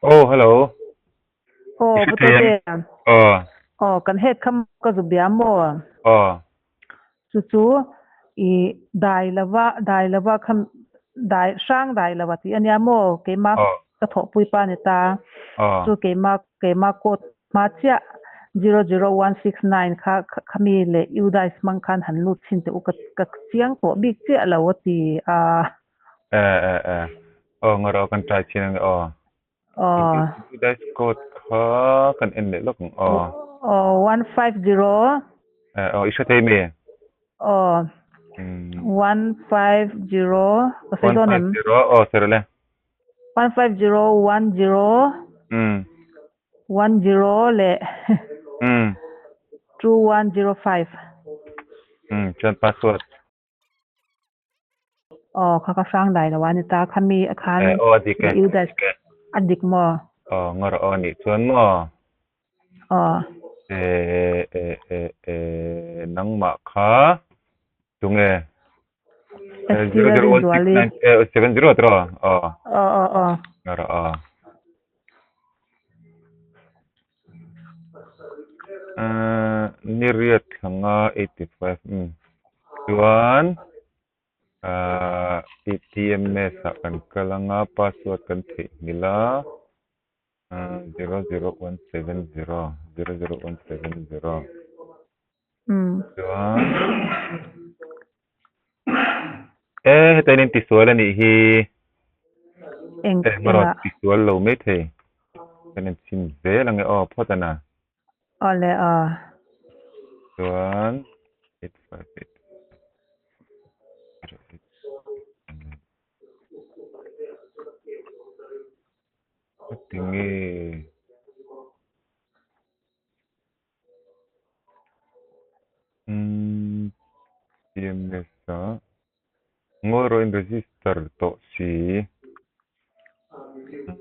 Oh, hello. Oh, I hre thei em? Aw. Oh, kan head kha ka zu bia maw? Aw. Chu chu i dai lova, dai lova kha dai hrang dai lova tih ania maw? Keimah ka thawhpui pa ni ta. Chu keimah keimah code hma chiah 00169 kha khami leh UDISE hmang khan han lut chhin teh u ka ka chiang tawh bik chiah lo a ti a. E e e. Aw ngawrh aw kan try chhin ange aw. Aw. UDISE code kha kan en leh lawk ang aw. Aw 150. E aw i hre thei mi? Aw. 150 ka sawi dawn em? 150 aw sawi rawh le. 150 10 10 leh 2105. Chuan password. Aw kha ka hrang dai lo a ni ta kha mi a khan Eh aw a dik e. A dik maw? Aw ngawr aw nih chuan maw? Aw. Eh eh eh eh nangmah kha tunge? ST Lalrinzuali. 70 tiraw? Aw. Aw aw aw. Ngawr aw. Ni riat thlanga 85 umm chuan ahh TMS ah kan kal anga password kan theihnghilh a 00170 00170 chuan e heta in tisual a nih hi engemaw tisual lo mai thei kan en chhin zel ang e aw phawt a na awle aw chuan 858 Tinge Umm TMS ah ngawi rawh in register tawh si.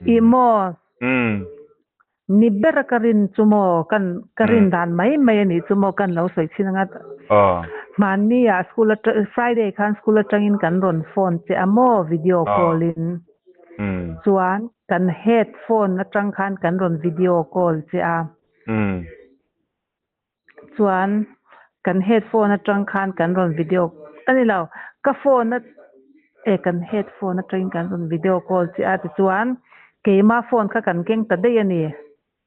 Ih maw? Umm. Ni ber a ka rin chu maw kan ka rin dan mai mai a nih chu maw kan lo sawi chhin anga Aw. Hmanni ah school atang Friday khan school atangin kan rawn phone che a maw video call in. Umm. Chuan kan head phone atang khan kan rawn video call che a. Umm. Chuan kan headphone atang khan kan rawn video a ni lo ka phone a e kan headphone atangin kan rawn video call che a tichuan keima phone kha kan keng ta daih a ni.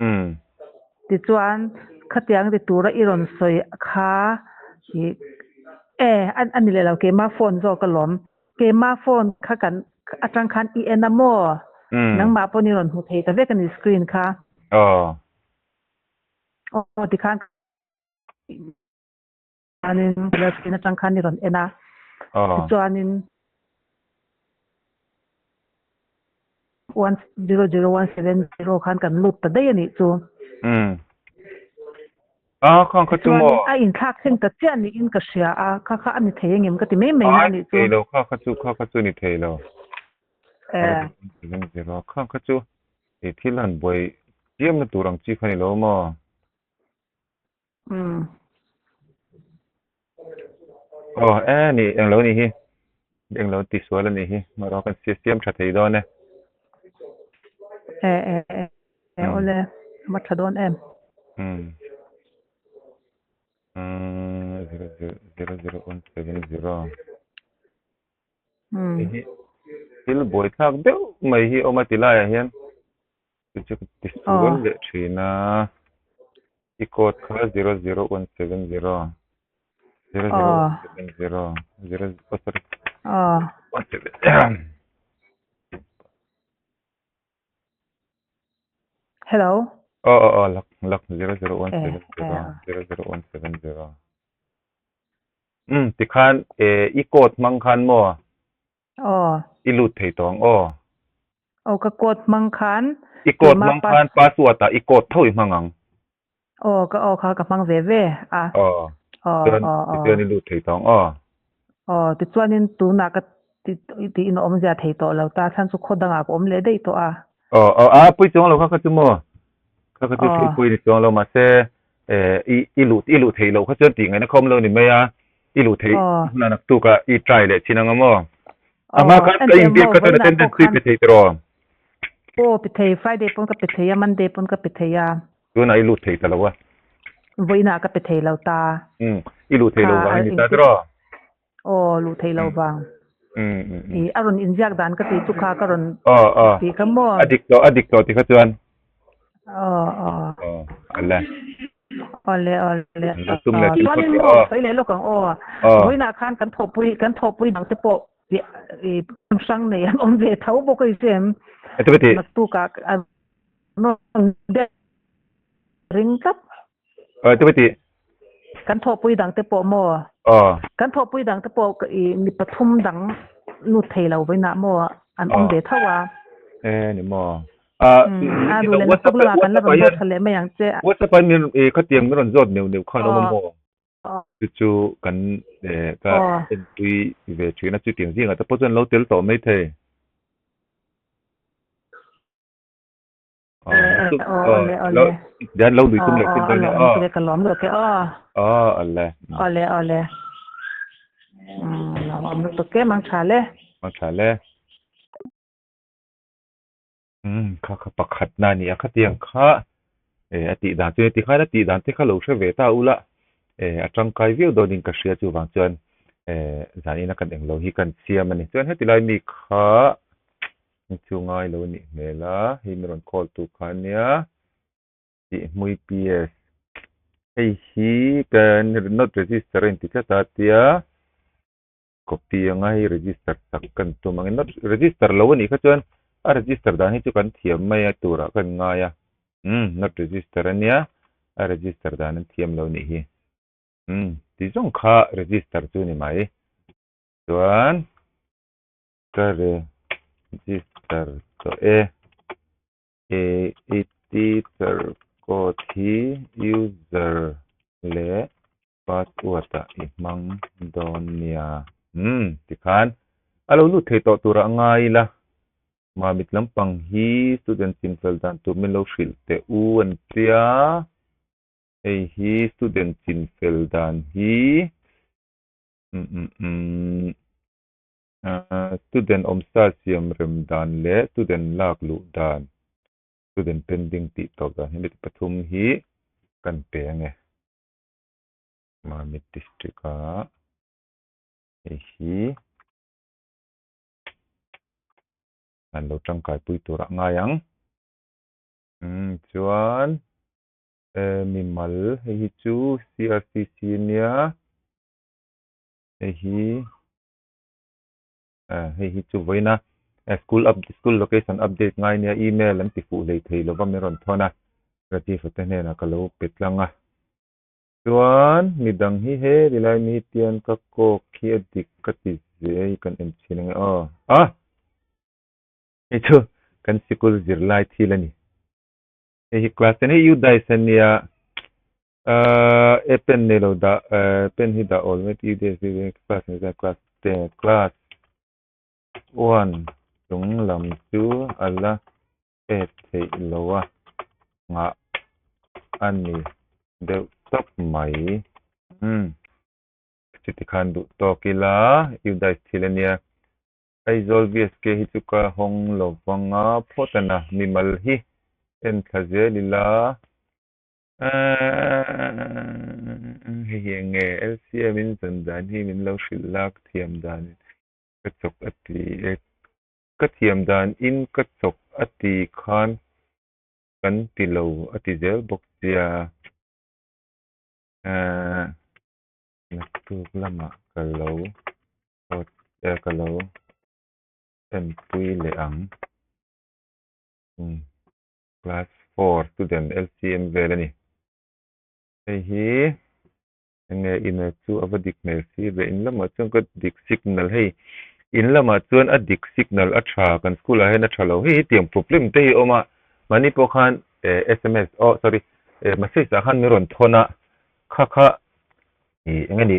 Umm. Tichuan khatiang ti tura i rawn sawi kha ih e a ni leh lo keima phone zawk alawm keima phone kha kan atang khan i en a maw nangmah pawhin i rawn hmu thei ta vek a ni screen kha. Aw. Aw tikhan chuanin screen atang khan i rawn en a tichuanin 100170 khan kan lut ta daih a nih chu. Umm. A khang kha chu maw? A inthlak thleng ta chiah niin ka hria a, kha kha a ni thei engem ka ti mai mai na a nih chu. Ai thei lo kha kha chu kha kha chu ni thei lo. Khang kha chu i thil han buai chiam na tur ang chi kha ni lo maw? Umm. Aw e ni englo ni hi englo ti sual a nih hi erawh kan siam tha thei dawn e. E e e e awle a va tha dawn em. Umm. Umm zero zero zero zero one seven zero. Hei hi thil buaithlak deuh mai hi a awm a ti laiah hian chu chu ka ti sual leh thin a i code kha 00170 00170 0 oh sorry 17 Hello Aw aw aw lak lak 00170 00170 Umm tikhan eh i code hmang khan maw? Aw. I lut thei tawh ang aw. Aw ka code hmang khan. I code hmang khan password ah i code tho i hmang ang. Aw ka aw kha ka hmang ve ve a. Aw. Aw Chuan aw aw. tichuan i lut thei tawh ang aw. Aw tichuanin tunah ka ti tiin a awmzia thei tawh lo ta chhan chu khaw dangah ka awm leh daih tawh a. Aw aw a pui chuang lo kha kha chu maw? Kha kha chu thil pui ni chuang lo mahse eh i i luh i luh theih loh kha chuan tih ngaihna kha awm lo ni mai a, i luh theih hunah naktuk ah i try leh chin ang a maw? A hma khan ka inbiak kha chuan attendance i pe thei tiraw? Aw pe thei, Friday pawn ka pe thei a, Monday pawn ka pe thei a. Tunah i lut thei ta lo a. Vawiinah ka pe thei lo ta. Umm, i luh thei lo vang i ni ta tiraw? Aw, luh thei lo vang. I a rawn inziak dan ka tih chu kha ka rawn tih kha maw? A dik tawh, a dik tawh ti kha chuan. Aw, aw. Aw, ale. Awle, awle. Chuanin maw, sawi leh lawk ang aw. Vawiinah khan kan thawhpui, kan thawhpui dang te pawh i hrang nei an awm ve tho bawk a i hria em? Naktukah an rawn biak ring tlat. Kan thawhpui dang te pawh maw? Kan thawhpui dang te pawh i mi pathum dang lut thei lo vawiinah maw an awm ve tho a. E ni maw. A duh leh naktuk lamah kan la rawn zawt tha leh mai ang che. WhatsApp ah min khatiang min rawn zawt neuh neuh khan awm a maw? Chu chu kan ka entui ve thin a, chutiang zingah te pawh chuan lo tel tawh mai thei. Lo lui tum leh thin dawn nia aw. Aw awle. Awle awle. Awm lutuk e mang tha le. Mang tha le. Umm kha kha pakhat na a ni a khatiang kha eh a tih dan chu heti khan a tih dan te kha lo hre ve ta ula eh a tangkai viau dawnin ka hria chuvang chuan eh zanin a kan englo hi kan siam a ni chuan heti lai mi kha chu ngai lo a nih hmel a hei mi rawn call tu kha ania tih hmui PS hei hi kan not register a inti tlat a tia. Copy anga hei register tak kan tum ang not register lo anih kha chuan a register dan hi chu kan thiam mai a turah kan ngai a umm not register ania a register dan an thiam lo nih hi umm ti zawng kha register chu ni mai chuan ka register tawh e editor code hi user leh Password ah i hmang dawn nia. Umm tikhan a lo lut thei tawh turah ngai ila. Mamit lampang hi student chinfel dan tur min lo hrilh teh u an tia. Hei hi student chinfel dan hi umm umm umm student awmsa siam rem dan leh student lak luh dan student pending tih tawp dan hi heti pathum hi kan pe ange. Mamit district ah hei hi an lo tangkai pui turah ngai ang umm chuan eh mimal hei hi chu C_R_C_C ania hei hi eh hei hi chu vawiina school up school location update ngai nia email an ti fuh hlei thei lova min rawn thawn a Rajiv-a te hnenah ka lo pe tlang a. Chuan midang hi he tilai mi tian ka kawk hi a dik ka ti ve hi kan en thin ange aw. A! Hei chu kan sikul zirlai thil a ni. Hei hi class ten hei UDISE a nia. Ahh e pen nei lo dah eh pen hi dah awl mai UDISE hi class nei chuan class ten class one chung lam chu a la pek theih lo a nghah a ni deuh tawp mai. Umm chuti khan duh tawk ila UDISE thil a nia. Aizawl VSK hi chu ka hawng lo vang a phawt a na mimal hi en thla zel ila. Hei hi eng nge LCM in zan dan hi min lo hrilh lak thiam dan ka chawk a ti e ka thiam dan in ka chawk a ti khan kan ti lo a ti zel bawk sia naktuk lamah ka lo ka lo enpui leh ang. Class 4 student LCM vel a ni. Hei hi enge email chu a va dik hmel si ve in lamah chuan ka dik signal hei in lamah chuan a dik signal a tha kan school ah hian a tha lo hei hetiang problem te hi a awm a mahni pawh khan eh sms oh sorry eh message ah khan min rawn thawn a kha kha ih eng nge ni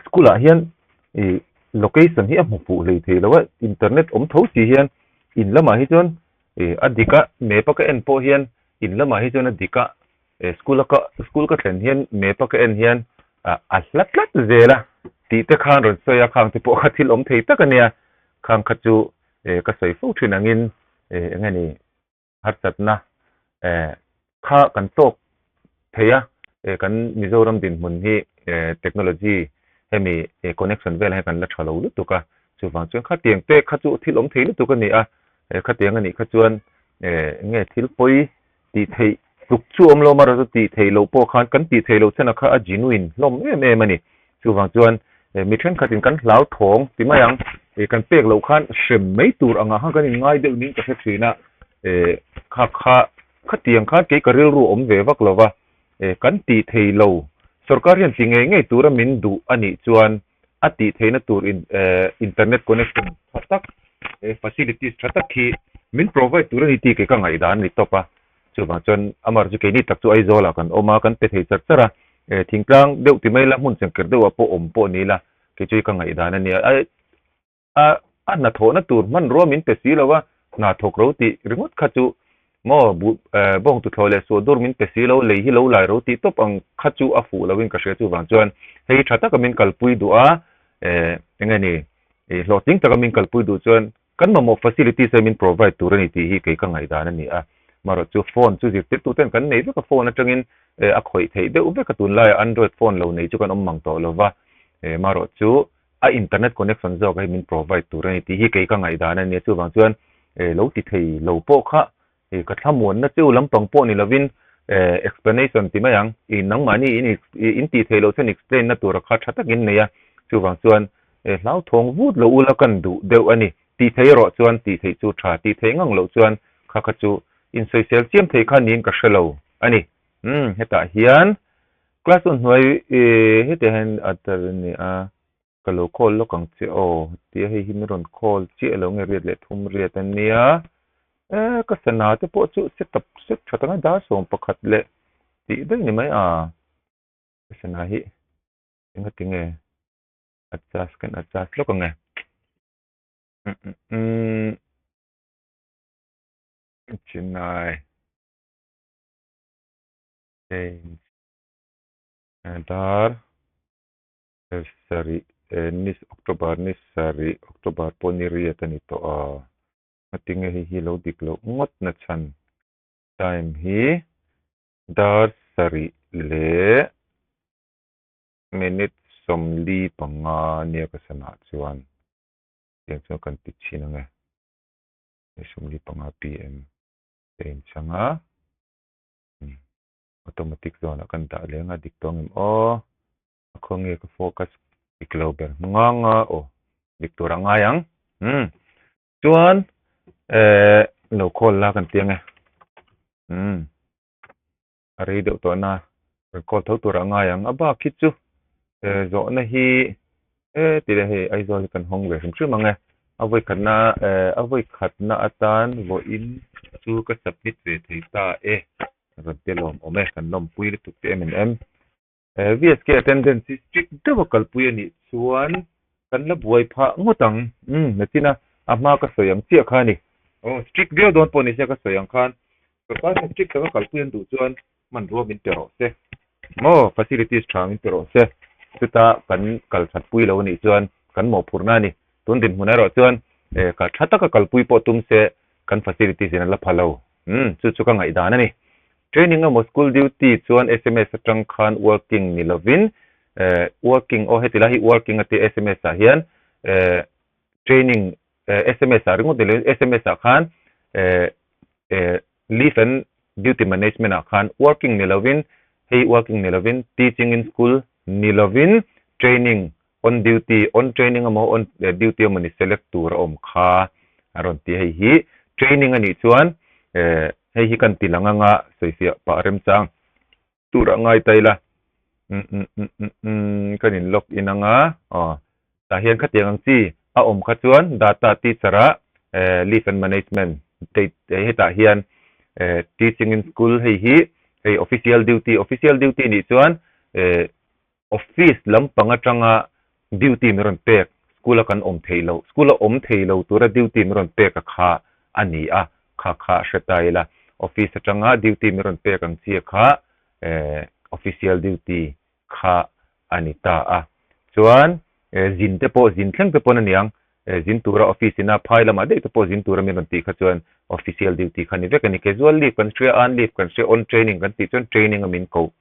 school ah hian ih location hi a hmu fuh hlei thei lo a internet awm tho si hian in lamah hi chuan ih a dik a map a ka en pawh hian in lamah hi chuan a dik a eh school a ka school ka thlen hian map a ka en hian ah a hla tlat zel a tih te khan rawn sawi a khang te pawh kha thil awm thei tak a nia khang kha chu eh ka sawi fo thin angin. Eng nge ni harsatna kha kan tawk thei a, kan Mizoram dinhmun hi technology hemi connection velah hian kan la tha lo lutuk a, chuvang chuan khatiang te kha chu thil awm thei lutuk a ni a, khatiang a nih kha chuan eng nge thil pawi tih theih tluk chu awm lo amaherawhchu tih theih loh pawh khan kan tih theih loh chhan ah kha a genuine hlawm em em a ni. Chuvang chuan mi thenkhatin kan hlauthawng ti mai ang, kan pek loh khan hrem mai tur angah khan kan inngai deuh niin ka hre thin a, kha kha khatiang khan kei ka rilru awm ve vak lo va, kan tih thei lo sorkar hian ti ngei ngei tura min duh a nih chuan a tih theihna tur internet connection tha tak, facilities tha tak hi min provide tur a ni tih kei ka ngaihdan a ni tawp a. Chuvang chuan amar chu keini tak chu Aizawlah kan awm a, kan pe thei char char a, thingtlang deuh ti mai la, hmun chengker deuhah pawh awm pawh ni la, kei chu hi ka ngaihdan a nia. A a a hnathawhna tur hmanrua min pe si lo a, hna thawk ro tih ringawt kha chu maw bu bawng tuthlawh leh suah dur min pe si lo, lei hi lo lai ro tih tawp ang kha chu a fuh loin ka hria. Chuvang chuan hei tha taka min kalpui duh a, eng nge ni, hlawhtling taka min kalpui duh chuan Kan mamawh facilities hi min provide tur a ni tih hi kei ka ngaihdan a ni a. Marawh chu phone chu zirtirtu ten kan nei vek a, phone atangin a khawih theih deuh vek a, tunlaiah android phone lo nei chu kan awm mang tawh lo va. Marawh chu a internet connection zawk hi min provide tur a ni tih hi kei ka ngaihdan a ni a. Chuvang chuan lo ti thei lo pawh kha ka thlamuanna cheu lampang pawh ni lovin explanation ti mai ang. I nangmahni in tih theih loh chuan explain na tura kha tha takin nei a. Chuvang chuan hlauthawng vut lo ula kan duh deuh a ni. Tih theih erawh chuan tih theih chu tha, tih theih ngang loh chuan kha kha chu insawisel chiam thei kha niin ka hre lo a ni. Umm hetah hian class hun hnuai hetah hian a tar a ni a, ka lo call lawk ang che aw tia hei hi min rawn call chiah lo nge riat leh thum riat a nia. E ka sana te pawh chu set up set tha tak a dar 11 leh tih daih ni mai a, ka sana hi engati nge. Adjust kan adjust lawk ang e. Chennai. Change. Dar. Sarih. Ni October ni sarih. October pawh ni riat a ni tawh a. Ngatinge hei hi lo dik loh ngawt na chhan. Time hi dar sarih leh. Minute 45 nia ka sanah chuan tiang chuan kan ti chhin ang e. Minute 45 PM te inchang a, automatic zone ah kan dah leng a dik tawh ang em aw, a khawnge ka focus dik lo ber hmang a aw dik tur a ngai ang umm chuan eh lo call la kan ti ang e umm. a rei deuh tawh na record tho tur a ngai ang a bak hi chu eh zawhna hi eh ti leh hei Aizawl hi kan hawng ve hrim hrim ang e a vawi khatna eh a vawi khatna atan vawiin chu ka submit ve thei ta e rawn ti lawm awm e kan lawmpui lutuk te em em eh VSK attendance hi strict deuh a kalpui a nih chuan kan la buai phah ngawt ang umm nachina a hma ka sawi ang chiah kha a ni aw strict viau dawn pawh ni se ka sawi ang khan Sorkar hian strict taka kalpui an duh chuan hmanrua min pe rawh se maw facilities tha min pe rawh se chuta kan kal that pui lo anih chuan kan mawhphurhna a ni tun dinhmun erawh chuan eh kal tha taka kalpui pawh tum se kan facilities in an la pha lo umm chu chu ka ngaihdan a ni training emaw school duty chuan sms atang khan working ni lovin eh working aw heti lai hi working a tia sms ah hian eh training eh sms ah ringawt ni lovin sms ah khan eh eh leave and duty management ah khan working ni lovin hei working ni lovin teaching in school ni lovin training on duty on training emaw on duty emaw ni select tur a awm kha a rawn ti hei hi training a nih chuan eh hei hi kan ti lang anga sawifiah pah remchang tur a ngai ta ila um um um um um kan in log in anga aw tah hian khatiang ang chi a awm kha chuan data teacher ah eh leave and management date hetah hian eh teaching in school hei hi hei official duty official duty nih chuan eh office lampang atanga duty min rawn pek school a kan awm theih loh school a awm thei lo tura duty min rawn pek a kha a ni a kha kha hre ta ila office atanga duty min rawn pek ang chi kha eh official duty kha a ni ta a chuan eh zin te pawh zin thleng te pawn a ni ang. Zin tura office ina phai lamah daih te pawh zin tura min rawn tih kha chuan official duty kha ni vek a ni. Casual leave kan hria a, leave kan hria, on training kan tih chuan training a min koh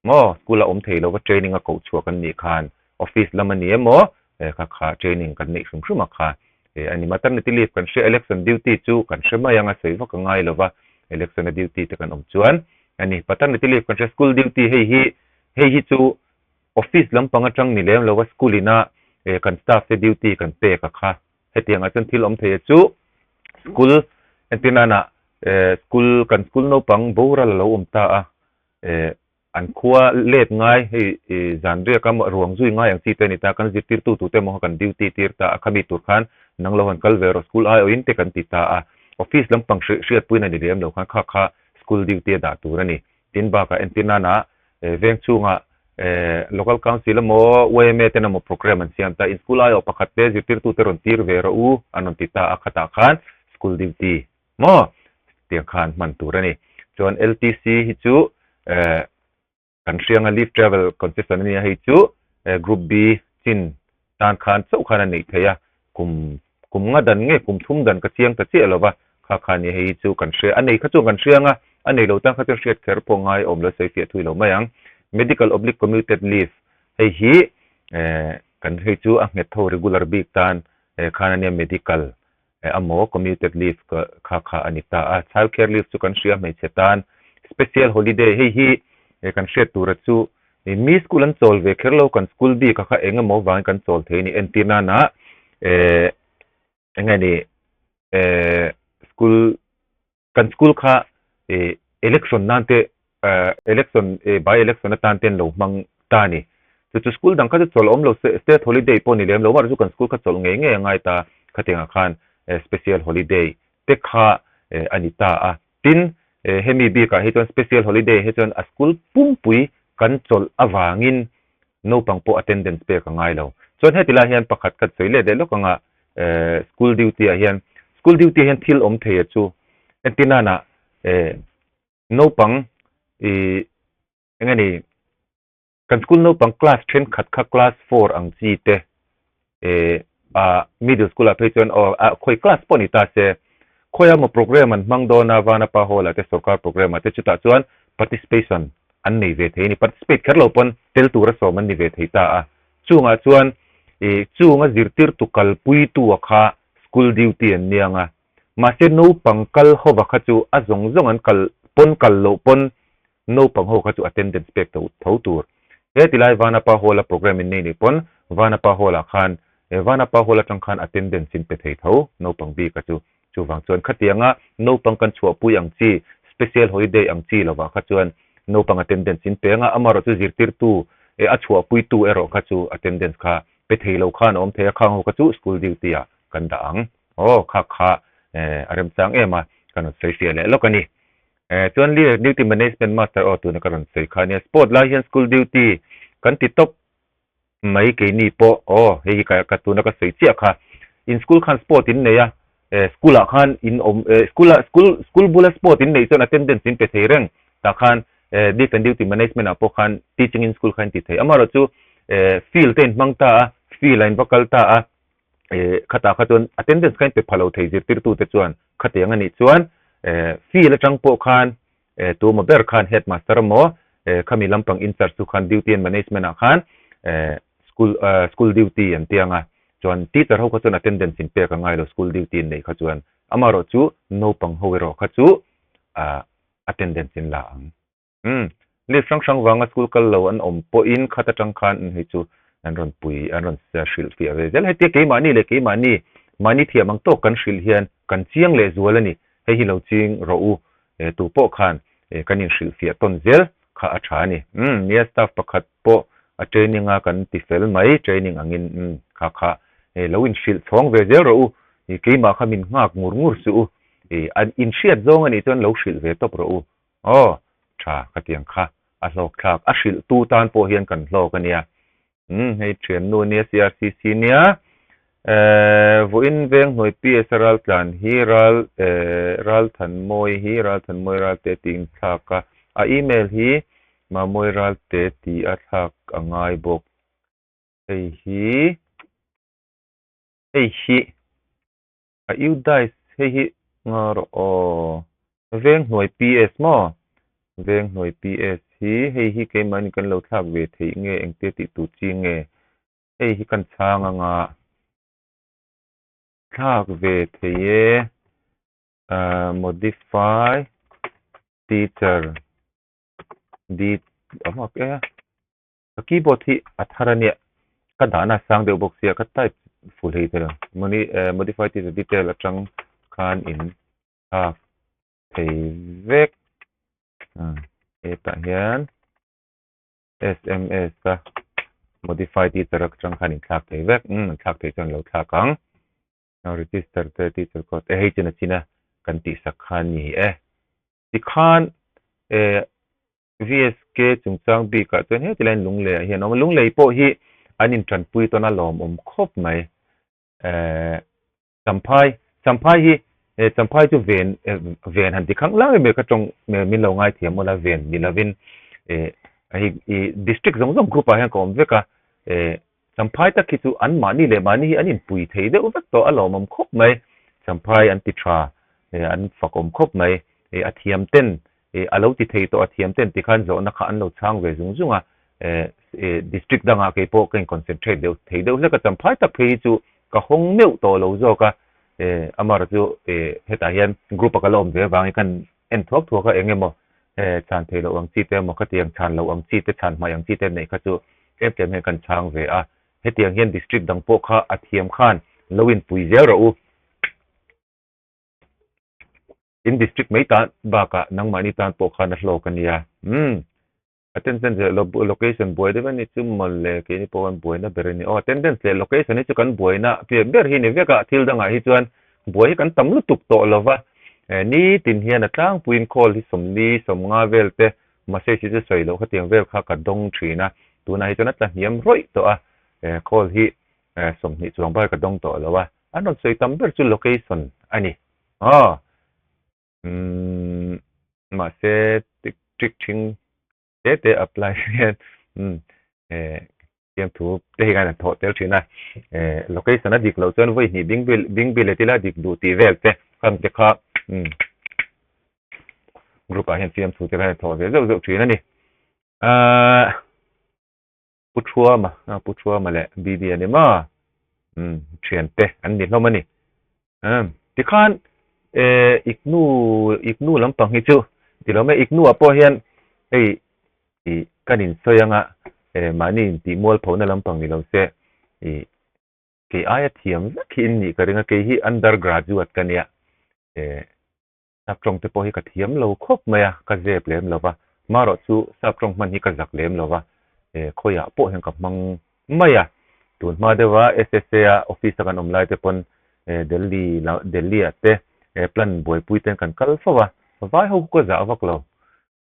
maw? School a awm thei lova training a koh chhuah kan nih khan office lam a ni emaw kha kha training kan neih hrim hrim a kha a ni. Maternity leave kan hria, election duty chu kan hre mai ang a sawi vak a ngai lova election a duty te kan awm chuan a ni. Paternity leave kan hria, school duty hei hi hei hi chu Office lampang atang ni lem lova school ina kan staff te duty kan pek a kha. Hetiangah chuan thil awm thei a chu school entir nana school kan school naupang boral a lo awm ta a an khua let ngai hei zan riak a ruang zui ngai ang chi te a ni ta kan zirtirtu tute emaw kha kan duty tir ta a khami tur khan nang lo han kal ve rawh school aiawhin te kan ti ta a office lampang hriatpuina ni lem lo khan kha kha school duty a dah tur a ni. Tin bakah entir nana veng chhungah Local Council emaw yma ten emaw program an siam ta, in school aiawh pakhat te zirtirtute rawn tir ve rawh u an rawn ti ta a, khatah khan school duty maw tiang khan hman tur a ni. Chuan LTC hi chu kan hrianga leave travel concession a nia, hei chu Group B chin tan khan chauh khan a neih theih a, kum kum nga dan nge kum thum dan ka chiang ta chiah lo va, kha kha ni hei hi chu kan hria, a nei kha chuan kan hria anga, a nei lo tan kha chuan hriat kher pawh ngai awm lo sawi fiah thui lo mai ang. Medical oblique commuted leave hei hi eh kan hei chu a nghet ho regular bik tan eh khan ania medical eh amaw commuted leave kha kha a ni ta a, child care leave chu kan hria hmeichhe tan special holiday hei hi eh kan hriat tura chu Mi school an chawl ve kher lo, kan school bik a kha eng emaw vangin kan chawl thei a ni. Entir nana eh eng nge ni eh school kan school kha eh election nan te eh election eh by election atan te an lo hmang ta a ni. Chu chu school dang kha chu chawl awm lo se state holiday pawh ni lem lo mahse chu kan school kha chawlh ngei ngei a ngai ta khatiangah khan eh special holiday te kha eh a ni ta a. Tin, hemi bikah hi chuan special holiday hi chuan a school pumpui kan chawlh avangin naupang pawh attendance pek a ngai lo. Chuan heti lai hian pakhat khat sawi let leh lawk anga school duty ah hian school duty ah hian thil awm thei a chu entir nana naupang ih eng nge ni Kan school naupang class thenkhat kha class four ang chi te eh ah middle school ah phei chuan aw ah khawi class pawh ni ta se khawi emaw program an hmang dawn a Vanapa hall ah te sorkar program ah te chutah chuan participation an nei ve thei a ni participate kher lo pawn tel tura sawm an ni ve thei ta a chungah chuan ih chunga zirtirtu kalpuitu a kha school duty an niang a mahse naupang kal hova kha chu a zawng zawng an kal pawn kal loh pawn Naupang ho kha chu attendance pek tho tho tur. He tilai Vanapa Hall a program in nei nih pawn Vanapa Hall ah khan eh Vanapa Hall atang khan attendance in pe thei tho naupang bik a chu. Chuvang chuan khatianga naupang kan chhuahpui ang chi special holiday ang chi lovah kha chuan naupang attendance in pe anga amarawh chu zirtirtu eh a chhuahpuitu erawh kha chu attendance kha pe thei lo khan a awm thei a khang ho kha chu school duty ah kan dah ang. Aw kha kha eh a remchang em a kan rawn sawi fiah leh lawk a ni. Eh chuan Leader Duty Management Master aw tuna ka rawn sawi kha ania sport lai hian school duty kan ti tawp mai keini pawh aw hei hi ka tuna ka sawi chiah kha in school khan sport in nei a eh school ah khan in awm eh school ah school school bula sport in neih chuan attendance in pe thei reng tah khan eh leave and duty management ah pawh khan teaching in school kha in ti thei amaherawh chu eh field te in hmang ta a field ah in va kal ta a eh khatah kha chuan attendance kha in pe pha lo thei zirtirtute chuan khatiang a nih chuan eh field atang pawh khan eh tuemaw ber khan headmaster emaw eh khami lampang incharge chu khan duty and management ah khan eh school eh school duty an ti ang a chuan teacher ho kha chuan attendance in pek a ngai lo school duty an neih kha chuan amaherawh chu naupang ho erawh kha chu ah attendance in la ang. Umm, leave hrang hrang vanga school kal lo an awm pawhin khat atang khan an hei chu an rawn pui, an rawn hrilh fiah ve zel. Hetia keimahni leh keimahni, mahni thiam ang tawk kan hrilh hian kan chiang leh zual a ni. Hei hi lo ching rawh u, tu pawh khan kan inhrilh fiah tawn zel kha a tha a ni. Umm, nia staff pakhat pawh a training a kan ti fel mai, training angin umm kha kha lo inhrilh chhawng ve zel rawh u, keimah kha min nghak ngur ngur suh u, an inhriat zawng a nih chuan lo hrilh ve tawp rawh u. Aw, tha ka tiang kha a hlawk thlak, a hrilh tu tan pawh hian kan hlawk a nia. Umm, hei thiannu nia CRCC nia. Eh, vawiin veng hnuai PS a ral tlan hi ral eh ral than mawi hi ral than mawi ral te tiin thlak a, a email hi Mamawi ral te ti a thlak a ngai bawk. Hei hi. Hei hi a UDISE hei hi nga rawh aw Venghnuai PS maw? Venghnuai PS hi hei hi keimahni kan lo thlak ve theih nge engtia tih tur chi nge? Hei hi kan chhang anga thlak ve thei e ah modify teacher det a mak e. Ka keyboard hi a thar a nia, ka dahna a sang deuh bawk sia, ka type full thei thei lo. Moni eh modify tih detail atang khan in thlak thei vek. Ah hetah hian sms a modify teacher atang khan in thlak thei vek. Umm an thlak theih chuan lo thlak ang. Register te teacher code e hei chu nachina kan tihsak kha a ni e. Tikhan eh VSK chungchang bikah chuan heti laiin Lunglei ah hian a awm a, Lunglei pawh hi an intanpui tawn a lawmawm khawp mai. Ehh Champhai, Champhai hi eh Champhai chu ven ven han ti khang lang em ka tawng min lo ngaithiam mawla ven ni lovin eh hei ih district zawng zawng group ah hian ka awm vek a, eh Champhai tak hi chu an mahni leh mahni hi an inpui thei deuh vek tawh a lawmawm khawp mai. Champhai an ti tha eh an fakawm khawp mai. Eh a thiam ten eh a lo ti thei tawh a thiam ten tikhan zawhna kha an lo chhang ve zung zung a. Eh eh district dangah kei pawh ka in concentrate deuh thei deuh hlek a Champhai tak phei hi chu ka hawng meuh tawh lo zawk a. Eh amara chu eh hetah hian group a ka la awm ve avangin kan en thuak thuak a eng emaw eh chhan theih loh ang chi te emaw khatiang chhan loh ang chi te chhan hmaih ang chi te neih kha chu tlem tlem hian kan chhang ve a, hetiang hian district dang pawh kha a thiam khan lo inpui zel rawh u. In district mai tan bakah nangmahni tan pawh khan a hlawk a nia. Umm. Attendance leh location buai deuh a ni chu mawle keini pawh kan buaina ber a ni. Aw attendance leh location hi chu kan buaina piah ber hi ni vek a, thil dangah hi chuan buai hi kan tam lutuk tawh lo va. Nitin hian a tlangpuiin call hi sawmli sawmnga vel te message hi chu sawi loh khatiang vel kha ka dawng thin a, tunah hi chuan a tla hniam rawih tawh a, call hi 20 chuang bar ka dawng tawh lo a, an rawn sawi tam ber chu location a ni. Aw. Umm mahse tik trick thing te te apply hian umm eh tiang thu te hi khan a thawh tel thin a eh location a dik loh chuan vawi hnih bing bil bing bil leh tila dik duh tih vel te khang te kha umm group ah hian fiam thu te khan a thawh ve zeuh zeuh thin a ni ahh Pu Thuama Pu Thuama leh BB a ni maw umm thian te an ni hlawm a ni umm tikhan eh iknu iknu lampang hi chu ti lo mai iknu ah pawh hian hei ih kan insawi anga eh mahni intih mualpho na lampang ni lo se ih kei aia thiam vek hi in nih ka ring a kei hi undergraduate ka nia eh Sap tawng te pawh hi ka thiam lo khawp mai a, ka zep lem lo va, marawh chu sap tawng hman hi ka zak lem lo va, eh khawiah pawh hian ka hmang mai a, tun hma deuha SSA a office a kan awm lai te pawn eh Delhi la Delhi ah te eh plan buaipui ten kan kal fo a, vai ho khu ka zah vak lo,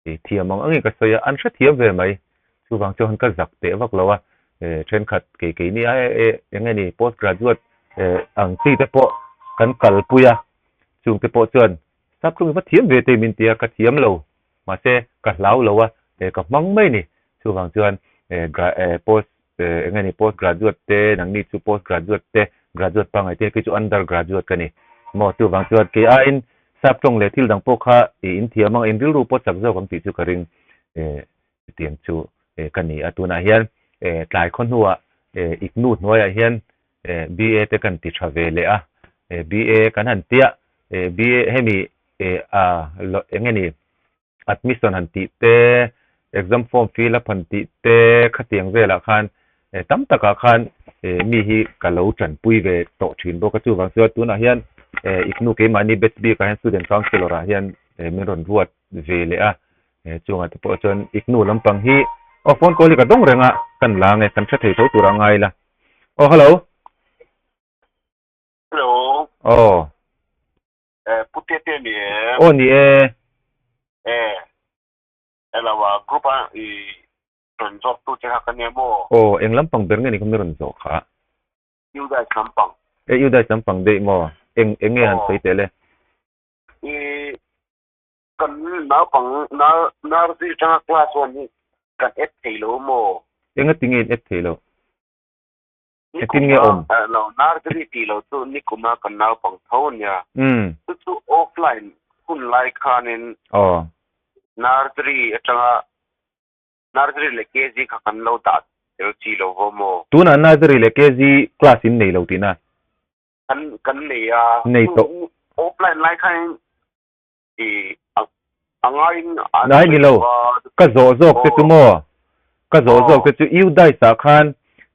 eh thiam ang angin ka sawi a, an hrethiam ve mai, chuvang chuan ka zak teh vak lo a, eh thenkhat kei keini ai eh eng nge ni post graduate eh ang chi te pawh kan kalpui a. Chungte pawh chuan, Sap tlung i va thiam ve tei min ti a, ka thiam lo, mahse ka hlau lo a, eh ka hmang mai ni. Chuvang chuan eh gra eh post eh eng nge ni post graduate te, nangni chu post graduate te, graduate pangngai te, kei chu under graduate ka ni maw. Chuvang chuan kei aiin sap tawng leh thil dang pawh kha i in thiam ang, in rilru pawh chak zawk ang tih chu ka ring eh chutiang chu eh ka ni a. Tunah hian eh tlai khaw hnuah eh iknu hnuaiah hian eh BA te kan ti tha ve leh a, eh BA kan han tia eh BA hemi eh a eng nge ni admission han tih te exam form fill up han tih te khatiang velah khan eh tam takah khan eh mi hi ka lo tanpui ve tawh thin bawk a chuvang chuan tunah hian eh iknu keimahni batch bikah hian student councellor ah hian eh min rawn ruat ve leh a eh chungah te pawh chuan iknu lampang hi aw phone call hi ka dawng reng a kan la nge kan hre thei tho tur a ngai la. Oh, hello. Hello. Oh. Eh, pute te ni e. Oh, ni e. Eh. Hello, a group a i ron zawk tu che kha ka nia mo. Oh, eng lampang ber nge ni kha mi ron zawh kha? Udai lampang. Eh, Udai lampang dei mo. Eng eng nge han sawi teh le? I kan naupang nar nursery tanga class 1 hi kan add thei lo mo. Enga tinge in add thei lo? Engtin nge awm? Lo, nursery tih lo chu nikuma kan naupang tho a nia. Chu chu offline hun lai khanin nursery atanga nursery leh KG kha kan lo dah tel chi lo vo maw? Tunah nursery leh KG class in nei lo tihna? Kan kan nei a. Nei tawh. Offline lai khanin i a ngaiin an Nai ni lo, ka zawh zawk te chu maw? Ka zawh zawk te chu UDISE ah khan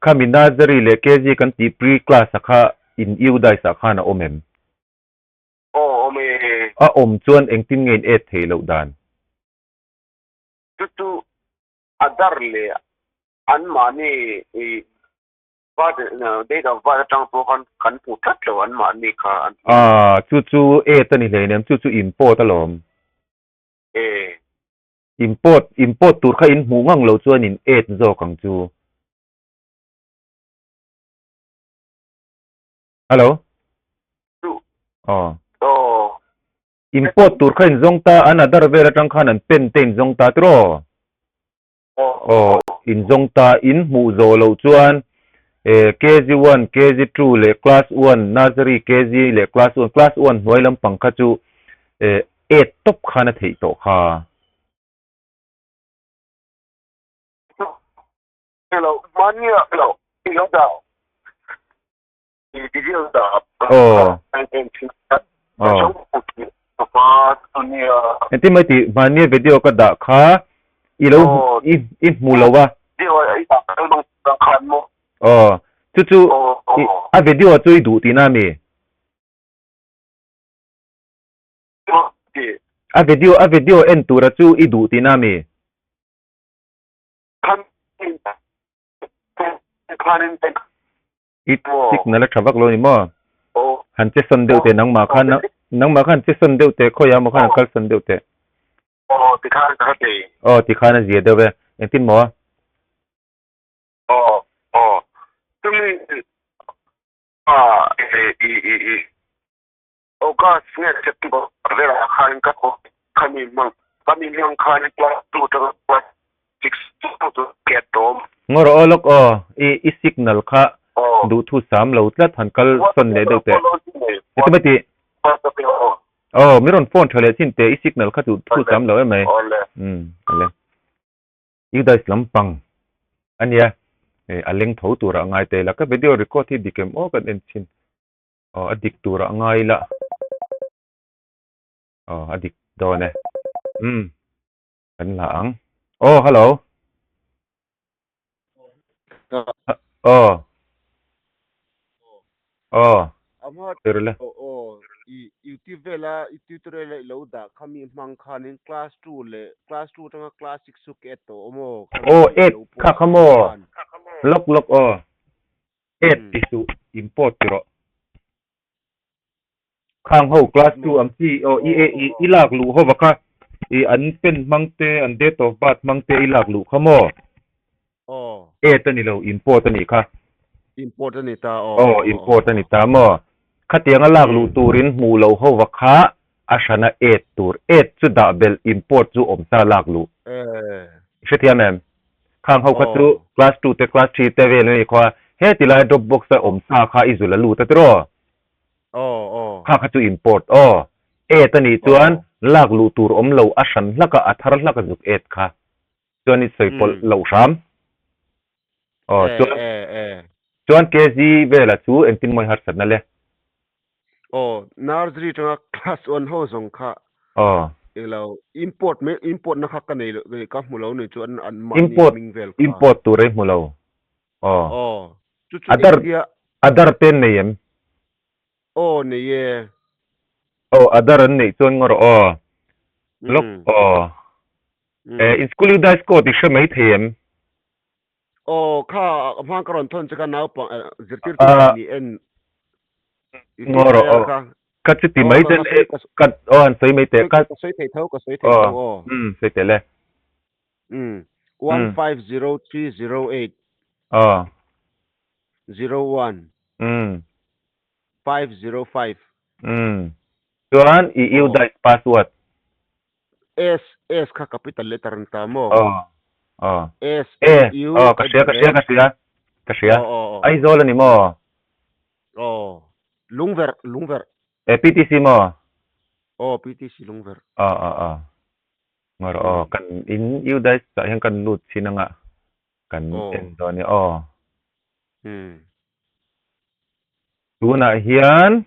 khami nursery leh KG kan tih pre class ah kha in UDISE ah khan a awm em? Aw awm e. A awm chuan engtin nge in add theih loh dan? Chu chu a dar leh anmahni i Birth, date of birth atang pawh khan kan hmu tlat lo anmahni kha an ti. Ah, chu chu add a ni hleinem, chu chu import alawm. E. Import, import tur kha in hmuh ngang lo chuan in add zawk ang chu. Hello. Chu. Aw. Aw. Import tur kha in zawng ta, an adar vel atang khan an pen te in zawng ta tiraw? Aw, inzawng ta in hmuh zawh loh chuan KG one, KG two leh class one, nursery KG leh class one, class one hnuai lampang kha chu eight tawp khan a theih tawh kha. Aw. Aw. Engtin mai tih hmania video ka dah kha i lo i i hmu lo a. Aw. Chu chu a video chu i duh tihna a mi? A video a video en tura chu i duh tihna a mi? I signal a tha vak lo ni maw? Han che sawn deuh teh nangmah khan nangmah khan che sawn deuh teh khawiah maw khan han kal sawn deuh teh. Aw tikhan ka thei. Aw tikhan a zia deuh e. Engtin maw? Aw aw chumi a i i i August nge September velah khan ka khami hmang khami hmang khan class 2 atanga class 6 chu ke tawm. Ngaw rawh aw lawk aw i i signal kha duhthu sam lo tlat han kal sawn leh deuh teh. Heti mai tih. Aw mi rawn phone tha leh chin teh i signal kha duhthu sam lo em mai. Umm ale. Udice lampang ania a leng tho turah ngai te ila ka video record hi dik em aw kan en chin. Aw a dik turah ngai ila. Aw a dik dawn e. Umm kan la ang. Aw hello. Aw. Aw. Tirle. Aw i YouTube vela i tutorial a i lo dah kha mi hmang khanin class 2 leh class 2 atanga class 6 chu ka add tawh awm aw. Aw add kha kha maw. Lawk lawk aw. Add ti suh import ti rawh. Khang ho class 2 ang chi aw i i i lak luh hova kha i an pen hmang te an date of birth hmang te i lak luh kha maw? Aw. Add a ni lo import a nih kha. Import a ni ta aw. Aw import a ni ta maw? Khatianga lak luh turin hmuh loh hova kha a hrana add tur. Add chu dah belh import chu awm sa lak luh. I hrethiam em? Khang ho kha chu class 2 te class 3 te vel a ni khaw a, heti lai dropbox a awm sa kha i zul a lut a tiraw? Kha kha chu import aw. Add a nih chuan lak luh tur awm lo a hran hlak a, a thar hlak a zuk add kha. Chuan i sawi pawlh loh hram. Aw chuan chuan KG vela chu engtin mawi harsatna le? Aw, nursery tanga class 1 ho zawng kha Aw. Ilo import mai import na kha ka nei lo ka hmu lo ni chu an an mahni Import hming vel kha. Import tur ei hmu lo. Aw. Aw. Chu chu Adar engtia Adar te an nei em? Aw nei e. Aw adar an neih chuan ngaw rawh aw. Lawk aw. Eh in school u dai score tih hre mai thei em? Aw kha a hmang ka rawn thawn che kha naupang zirtirtu ni en Ngaw rawh aw. Ka chuti mai ten e ka aw an sawi mai teh ka sawi thei tho ka sawi thei tho aw. Um sawi teh le. Um 150308 aw 01 um 505 um chuan i UDISE password S S kha capital letter an ta maw? Aw aw S E U aw ka hria ka hria ka hria. Ka hria. Aizawl a ni maw? Aw. Lungverh, Lungverh. E PTC maw? Aw, PTC Lungverh. Aw, aw, aw. Ngawr aw, kan in UDISE ah hian kan lut chin anga kan en dawn nia aw. Tunah hian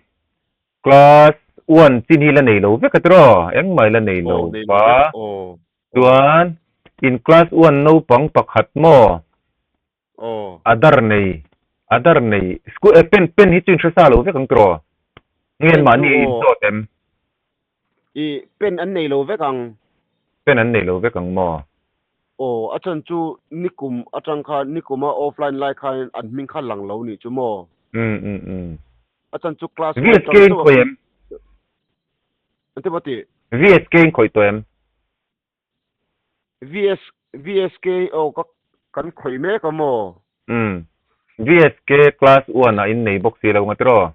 class one chin hi la nei lo vek a tiraw? Engmah hi la nei lo va. Chuan in class one naupang pakhat maw? Adar nei, adar nei, school eh pen pen hi chu in hre sa lo vek ang tiraw? Nge mahni in zawt em? I pen an nei lo vek ang. Pen an nei lo vek ang maw? Aw, a chhan chu nikum atang khan, nikuma offline lai khan an hming kha lang lo nih chu maw? Um um um. A chhan chu class one atang VSK in khawih em? An ti maw tih? VSK in khawih tawh em? VS, VSK aw ka kan khawih mek a maw? Um. VSK class one ah in nei bawk si lo nga tiraw?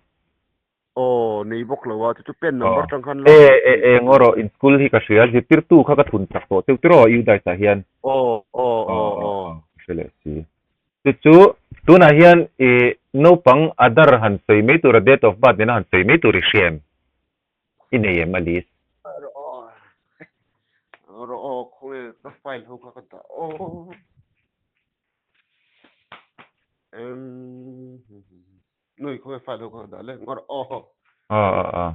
Aw, nei bawk lo a, chu chu pen number tang khan la. E, e, e, ngaw rawh, in school hi ka hria, zirtirtu kha ka thun chak tawh cheu tiraw UDISE ah hian. Aw, aw, aw, aw. Ka hre leh si. Chu chu, tunah hian i naupang Aadhaar han sawi mai tura date of birth nena han sawi mai tur i hria em? I nei em Alice? Rawh aw, rawh aw, khawnge ka file ho kha ka dah aw. Em. Nui khawnge file ho kha dah le ngawr aw. Aw aw aw.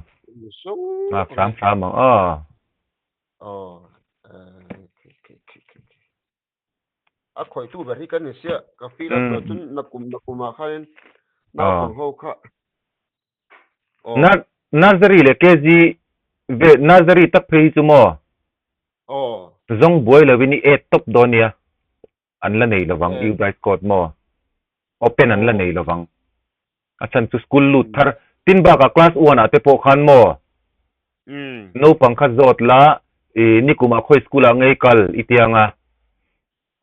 Ngak hram hram ang aw. Aw. A khawih tu ber hi kan ni sia ka feel a chuan nakum nakum ah khanin naupang ho kha. Na nursery leh KG ve nursery tak phei hi chu maw. Aw. Zawng buai lovin i add tawp dawn nia. An la nei lovang U Bright Court maw? Open an la nei lovang. A chhan chu school lut thar tin bakah class one ah te pawh khan maw? Naupang kha zawt la i nikumah khawi school ah ngei kal i tia anga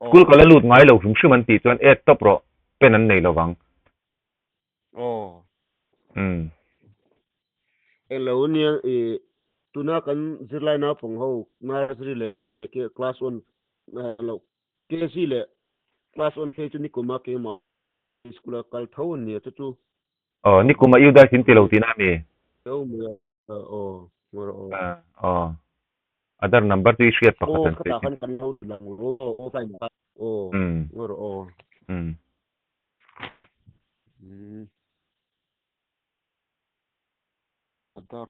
school kal a lut ngai lo hrim hrim an tih chuan add tawp rawh pen an nei lovang. Umm. Englo nia i tuna kan zirlai naupang ho nursery leh class one lo KC leh class one phei chu nikuma keimah school a kal tho an nia chu chu. Aw nikuma U Dai sin ti lo tihna a mi? Tho mai a aw ngawr aw. Aw Aadhaar number chu i hriat pakhat an sawi. Aw khatah khan kan lo lang lo aw offline ah aw ngawr aw. Umm. Aadhaar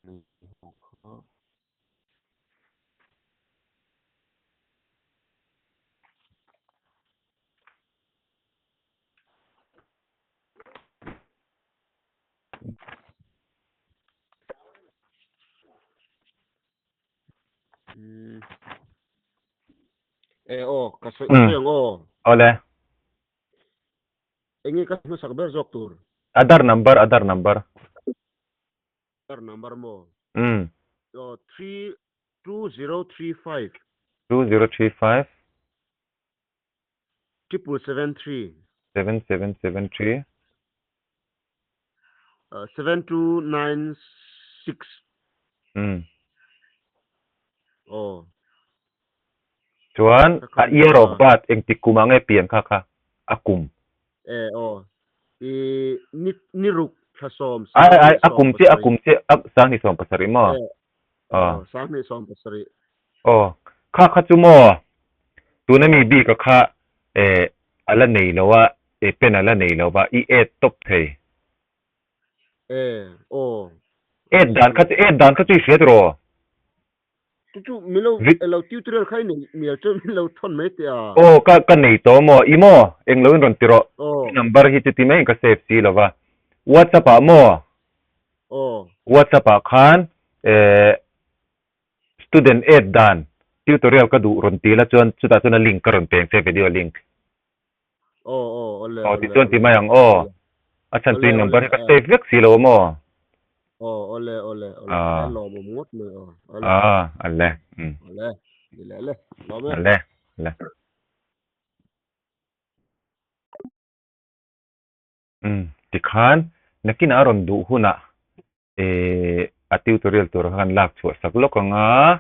nei ho kha. E aw ka sawi ka sawi ang aw. Awle. Enge ka hmasak ber zawk tur? Aadhaar number Aadhaar number. Aadhaar number maw? Umm. Aw three 2035. 2035. 777 3. 7773. 7296. Umm. Aw. Chuan a year of birth engtik kum ah nge pian kha kha a kum. E aw. I ni ni ruk thla sawm Ai ai a kum chiah a kum chiah a 2017 maw? E aw 2017. Aw kha kha chu maw tuna mi bik a kha e a la nei lo a e pen a la nei lo va i add tawp thei. E aw. Add dan kha chu add dan kha chu i hria tiraw? Chu chu min lo lo tutorial kha i nei mial chu min lo thawn mai teh a. Aw ka ka nei tawh maw i maw eng lo in rawn ti rawh i number hi chu ti mai in ka save si lo va WhatsApp ah maw WhatsApp ah khan eh student add dan tutorial ka duh rawn ti la chuan chutah chuan a link ka rawn peng che video link. Aw aw awle Aw tichuan ti mai ang aw. A chhan chu i number hi ka save vek si lo a maw? Aw awle awle awle a lawmawm ngawt mai aw. Awle. Ah ale. Awle ni leh le lawm e. Ale ale. Umm tikhan nakinah a rawn duh hunah eh a tutorial tur kha kan lak chhuah sak lawk ang a.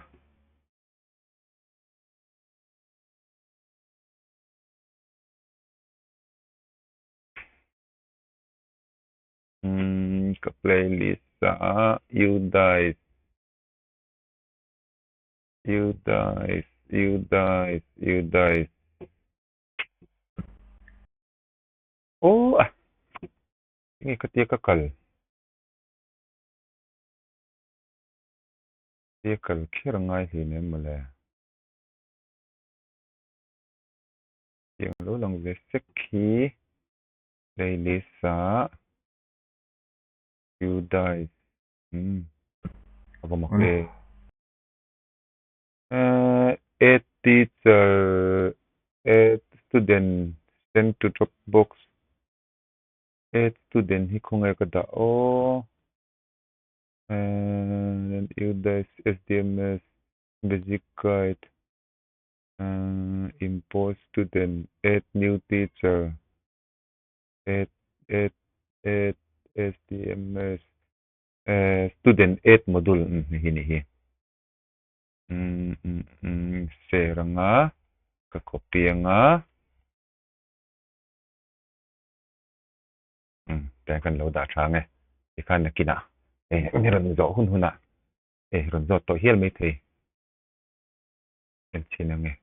Umm ka playlist ah Udice Udice Udice Udice Aw a enge ka tia ka kal tia kal kher a ngai hlei nem mawle tiang lo lang ve sek hi. Playlist ah Udice umm a va mak e. Add teacher add student send to dropbox add student hi khawnge ka dah aw Udice SDMS basic guide import student add new teacher add add add SDMS student add module hei hi ni hi umm share anga ka copy anga umm tiang kan lo dah tha ang e tikhan nakinah eh rawn zawh hun hunah eh rawn zawt tawh hial maithei en chhin ang e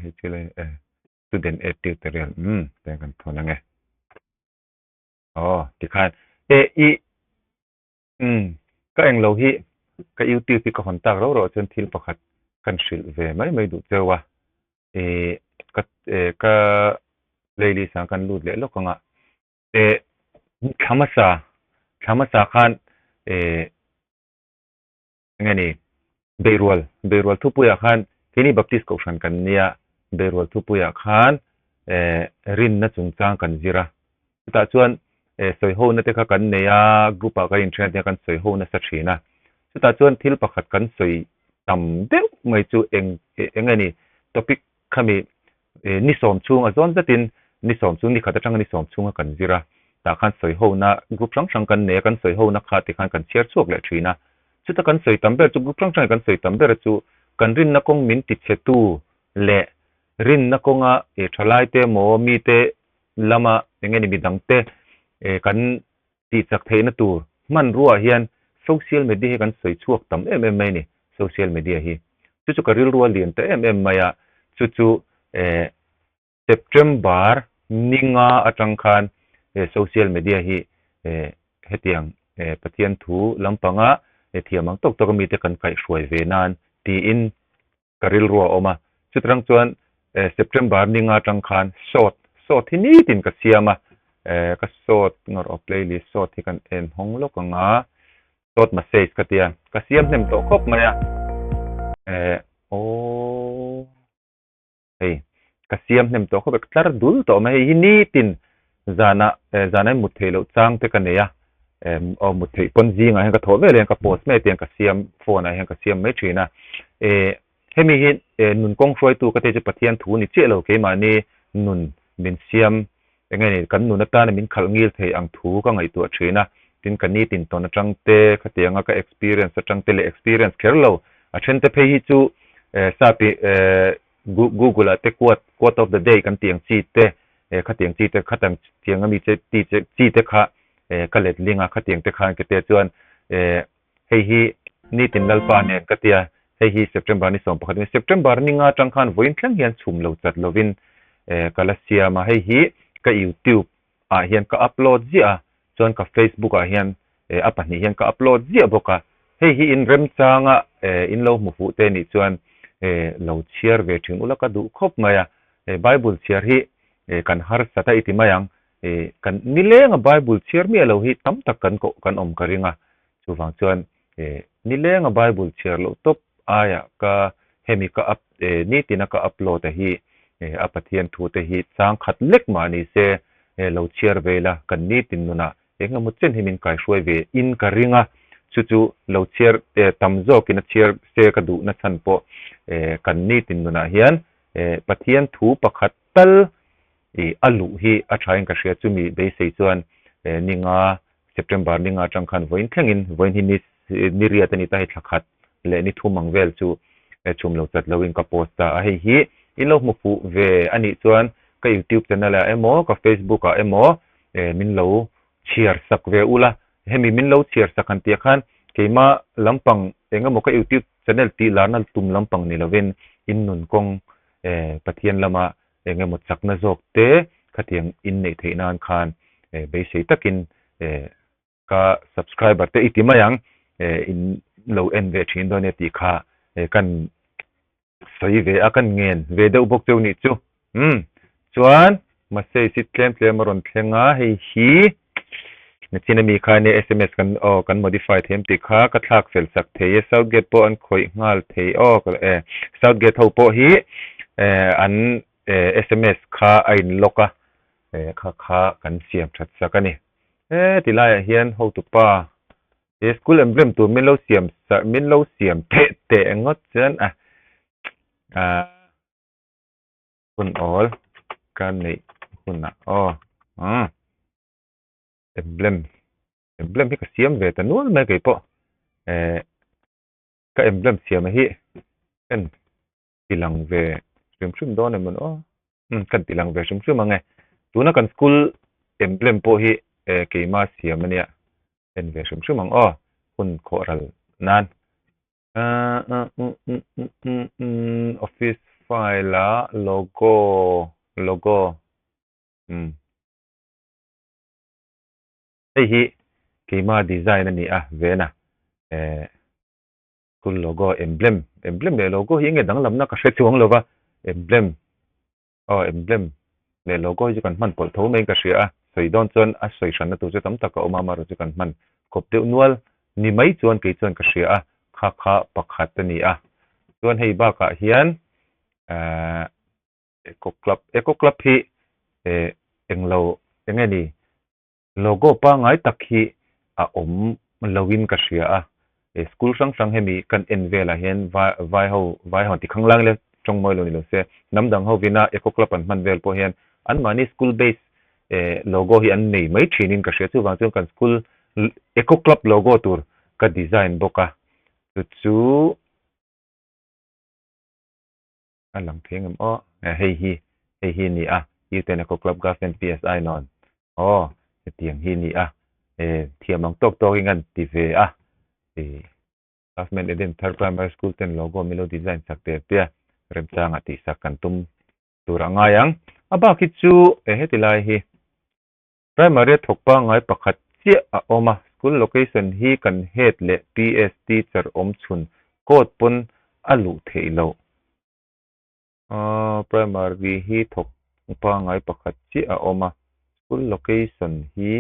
hei chu lai eh student aid tutorial umm tiang kan thawn ang e aw tikhan e i umm ka englo hi ka youtube hi ka hawn tak rauh rauh chuan thil pakhat kan hrilh ve mai mai duh cheu a e ka e ka playlist ah kan lut leh lawk ang a e thla hmasa thla hmasa khan e Enge ni? Beirual, Beirual thupuiah khan keini Baptist Kohhran kan nia, Beirual thupuiah khan eh rinna chungchang kan zir a. Chutah chuan eh sawihona te kha kan nei a, group ah kan inthen a tia kan sawiho nasa thin a. Chutah chuan thil pakhat kan sawi tam deuh mai chu eng enge ni topic khami ni sawm chhung a zawn zetin ni sawm chu ni khat atanga ni sawm chhunga kan zir a, tah khan sawi hona group hrang hrang kan nei a, kan sawi hona kha tikhan kan chhiar chhuak leh thin a. Chuta kan sawi tam ber chu group hrang hrangin kan sawi tam ber chu kan rinna kawng min ti chhe tu leh rinna kawnga thalai te emaw mite lama eng nge ni midang te kan tih chak theihna tur hmanruaah hian social media hi kan sawi chhuak tam em em mai a ni, social media hi. Chu chu ka rilru a lian ta em em mai a, chu chu eh September ninga atang khan social media hi eh hetiang eh Pathian thu lampanga thiam ang tawk tawk a mite kan kaihhruai ve nan tiin ka rilru a awm a, chutirang chuan September ni nga atang khan short, short hi nitin ka siam a, ka short ngawrh aw playlist short hi kan en hawng lawk ang a, short message ka tia, ka siam hnem tawh khawp mai a, aww hei ka siam hnem tawh khawp a, ka tlar dul tawh mai, hei hi nitin zanah zanah hi mut theih loh chang te ka nei a, aw mut theih pawn zingah hian ka thawh vel hian ka post mai tiang ka siam phone ah hian ka siam mai thin a eh hemi hi nun kawng hruaitu ka te chu Pathian thu ni chiah lo keimahni nun min siam eng nge ni kan nun atana min khalh ngil thei ang thu ka ngaihtuah thin a tin ka nitin tawn atang te khatianga ka experience atang te leh experience kher lo a then te phei hi chu sapi Google ah te quote quote of the day kan tih ang chi te eh khatiang chi te khatang tiang ami che ti che chi te kha eh ka let ling a khatiang te khan ke te chuan eh hei hi nitin Lalpa nen ka tia hei hi September ni 11 ni September ni nga tang khan vawiin thleng hian chhum lo chat lovin eh ka la siam a hei hi ka YouTube ah hian ka upload ziah a chuan ka Facebook ah hian eh a pahnih hian ka upload ziah bawk a hei hi in remchanga eh in lo hmu fuh te nih chuan eh lo chhiar ve thin ula ka duh khawp mai a eh Bible chhiar hi eh kan harsat a i ti mai ang eh kan nilenga Bible chhiar miah lo hi tam tak kan koh kan awm ka ring a chuvang chuan eh nilenga Bible chhiar loh tawp aia ka hemi ka up eh nitina ka upload a hi eh a Pathian thu te hi chang khat lek mah ni se eh lo chhiar ve ila kan nitin nunah eng emaw chen hi min kaihruai ve in ka ring a chu chu lo chhiar eh tam zawkin a chhiar se ka duhna chhan pawh eh kan nitin nunah hian eh Pathian thu pakhat tal ih a luh hi a thain ka hria chumi beisei chuan eh ninga September ninga atang khan vawiin thlengin vawiin hi ni ni riat a ni ta hei thla khat leh ni thum ang vel chu eh chhum lo chat loin ka post ta a hei hi in lo hmu fuh ve a nih chuan ka youtube channel ah emaw ka facebook ah emaw. min lo chhiar sak ve ula. Hemi min lo chhiar sak han tih ah khan keimah lampang eng emaw ka youtube channel tih larna tum lampang ni lovin in nun kawng Pathian lama eng emaw chakna zawk te khatiang in neih theih nan khan beisei takin ka subscriber te i ti mai ang in lo en ve thin dawn nia tih kha kan sawi ve a kan ngen ve deuh bawk cheu nih chu umm chuan message hi tlem tlem a rawn thleng a hei hi nachin ami kha nia sms kan aw kan modify them tih kha ka thlak fel sak thei e south gate pawh an khawih nghal thei aw ka e south gate ho pawh hi eh an eh sms kha a in lock a eh kha kha kan siam that sak a ni he ti laiah hian hotupa He school emblem tur min lo siam min lo siam teh teh ngawt chuan a ah hun awl ka neih hunah aw umm emblem emblem hi ka siam ve ta nual mai keipawh eh ka emblem siam hi en ti lang ve hrim hrim dawn em aw umm kan ti lang ve hrim hrim ang e tuna kan school emblem pawh hi eh keima siam ania en ve hrim hrim ang aw hun khawh ral nan ah ah um um um um um office file ah logo logo umm hei hi keima design a ni a vena eh school logo emblem emblem leh logo hi enge danglamna ka hre chuang lo va emblem aw emblem leh logo hi chu kan hman pawlh tho maiin ka hria a sawi dawn chuan a sawi hranna tur chu tam tak a awm a amaherawh chu kan hman kawp deuh nual ni mai chuan kei chuan ka hria a kha kha pakhat a ni a chuan hei bakah hian ehh eco club eco club hi eh englo enge ni Logo pangngai tak hi a awm loin ka hria a, school hrang hrang hemi kan en velah hian vai vai ho vai ho an ti khang lang ila tawng mawi lo ni lo se, hnam dang hovina eco club an hman vel pawh hian anmahni school base logo hi an nei mai thinin ka hria, chuvang chuan kan school eco club logo tur ka design bawk a, chu chu a lang thei ngam aw hei hi hei hi a ni a Youth Eco Club Government PSI nawn aw hetiang hi a ni a eh thiam ang tawk tawk in an ti ve a eh Government Eden Thar Primary School ten logo milo design sak der te a remchangah tihsak kan tum tur a ngai ang a bak hi chu eh heti lai hi Primary a thawk pangngai pakhat chiah a awm a, school location hi kan head leh PS teacher awm chhun code pawn a luh theih loh. Primary hi thawk pangngai pakhat chiah a awm a, school location hi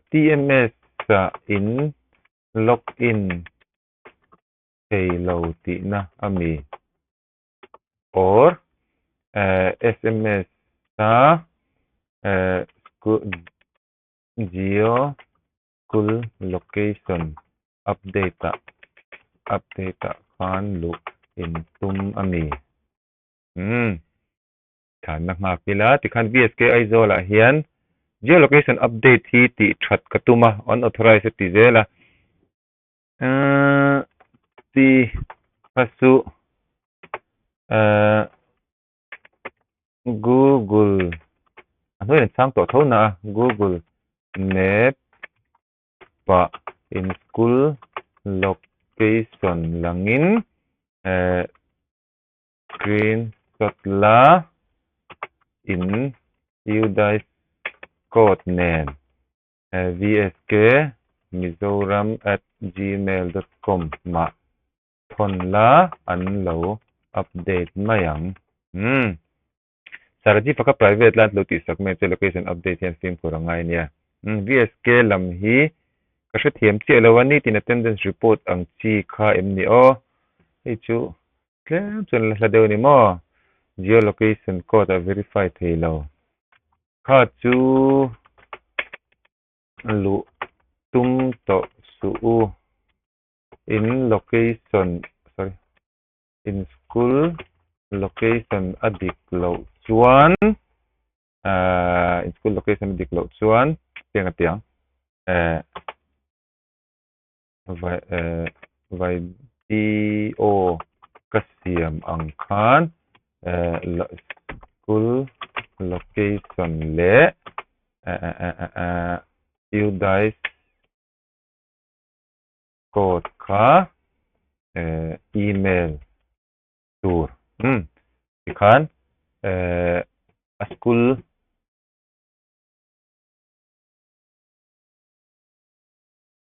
TMS ah in log in thei lo tihna a mi? or sms a geo school location update ah update ah khan luh in tum a ni umm chhanna nghak ila tikhan VSK Aizawl ah hian geo location update hi tih that ka tum a unauthorized a ti zel a. Ti kha chu Google a hnuaiah an chhang tawh tho na a Google Map pah in school location langin screenshot la in UDISE code nen. vsk mizoram at gmail dot com mah thawn la an lo update mai ang umm Sarajit pakhat private la an lo tih sak mai che location update hian fimkhur a ngai nia umm vsk lam hi ka hrethiam chiah lo a nitin attendance report ang chi kha em ni aw hei chu tlem chuan la hla deuh a ni maw geo location code a verify thei lo. Kha chu luh tum tawh suh u. In location sorry in school location a dik loh chuan ahh in school location a dik loh chuan tiang a ti ang eh vai eh video ka siam ang khan eh school location. application leh UDISE code kha email tur tikhan a school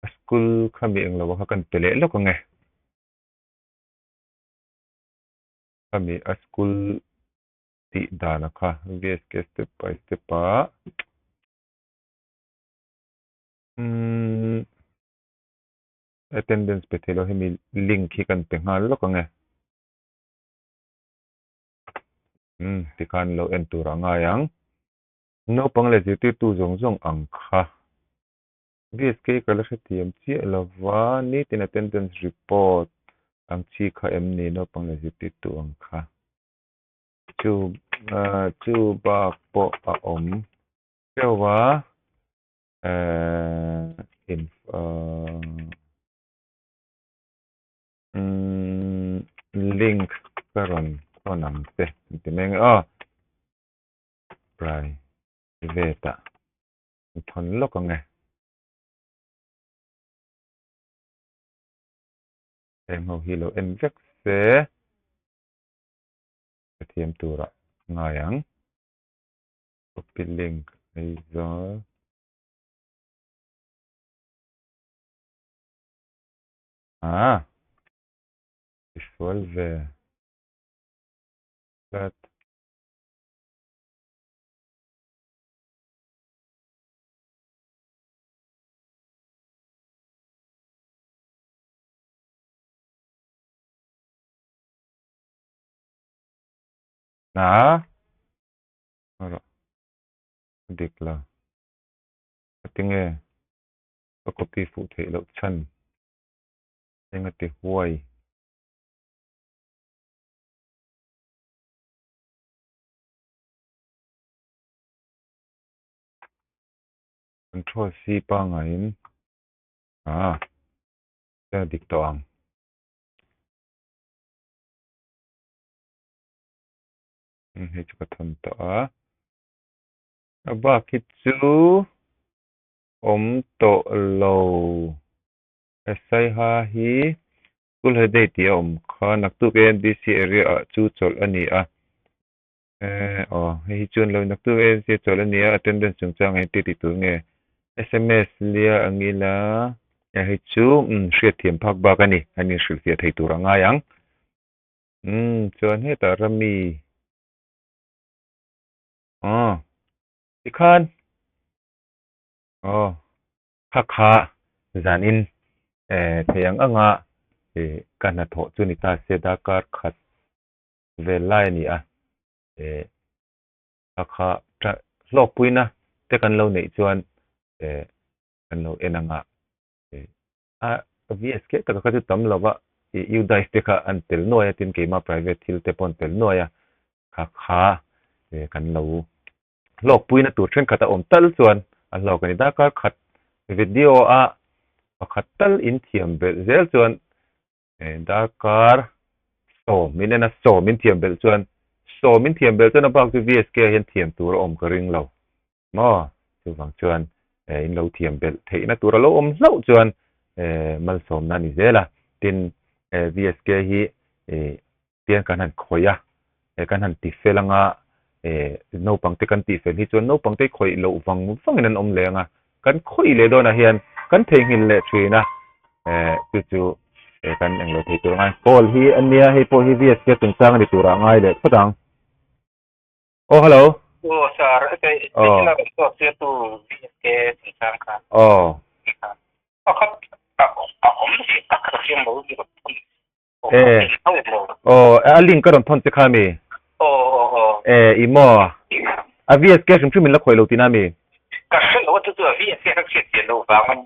a school kha mi englo kha kan pe leh lawk ang e. Khami a school tih dana kha VSK step by step a umm attendance pe theilo hemi link hi kan pe nghal lawk ang e. Umm tikhan lo en tur a ngai ang. Naupang leh zirtirtu zawng zawng ang kha. VSK ka la hrethiam chiah lova, nitin attendance report ang chi kha em ni naupang leh zirtirtu ang kha. Chu chu bak pawh a awm teuh a, link ka rawn thawn ang che an ti mai ang e aw. Private ah. Ka thawn lawk ang e. Heng ho hi lo en vek se ka thiam turah ngai ang. Copy link Aizawl. Ah! Tisual ve. Flat. A rawh dik lo a tinge ka copy fuh theih loh chhan eng a ti huai. Control C pangaiin ah a dik tawh ang. Hei chu ka thawn tawh a. A bak hi chu awm tawh lo. Saiha hi school holiday tih a awm kha naktuk AMDC area ah chu chawlh a ni a. Aw hei hi chuan lo naktuk AMC a chawlh a ni a attendance chungchang ah hian ti tur nge SMS lia ang ila hei chu hriatthiam phak bak a ni an inhrilhfiah thei tur a ngai ang. Umm chuan hetah rami aw tikhan aw kha kha zanin eh thei ang anga eh ka hnathawh chu ni ta se darkar khat vel lai a ni a eh kha kha hlawkpuina te kan lo neih chuan eh kan lo en anga eh A VSK taka kha chu tam lo va, i UDISE te kha an tel nuai a, tin keimah private thil te pawh an tel nuai a, kha kha kan lo hlawkpuina tur thenkhat a awm tal chuan a hlawk a ni. Darkar khat video a pakhat tal inthiam belh zel chuan darkar sawm in en a, sawm inthiam belh chuan sawm inthiam belh chuan a bak chu VSK ah hian thiam tur a awm ka ring lo. Maw? Chuvang chuan in lo thiam belh theihna tur a lo awm hlauh chuan malsawmna a ni zel a. Tin, VSK hi tiang kan han khawih a, kan han ti fel anga naupangte kan tih fel hi chuan naupangte khawih loh vang vangin an awm leh ang a. Kan khawih leh dawnah hian kan theihnghilh leh thin a, chu chu kan englo thei tur a ngai. Call hi a nia, hei pawh hi VSK chungchang a ni turah a ngai leh phawt ang. Oh hello. Oh sir, okay. Oh. Ina ron to sia tu VSK chungchang kha. Oh. Pakhat a awm si tak ka siam lo ni ron thon. Eh. Oh, a link ka ron thon che kha mi. Oh oh oh. Eh, i mo. A VSK hrim hrim in la khawih lo tina mi. Ka hre lo chu chu a VSK ka hriat chian lo vang an.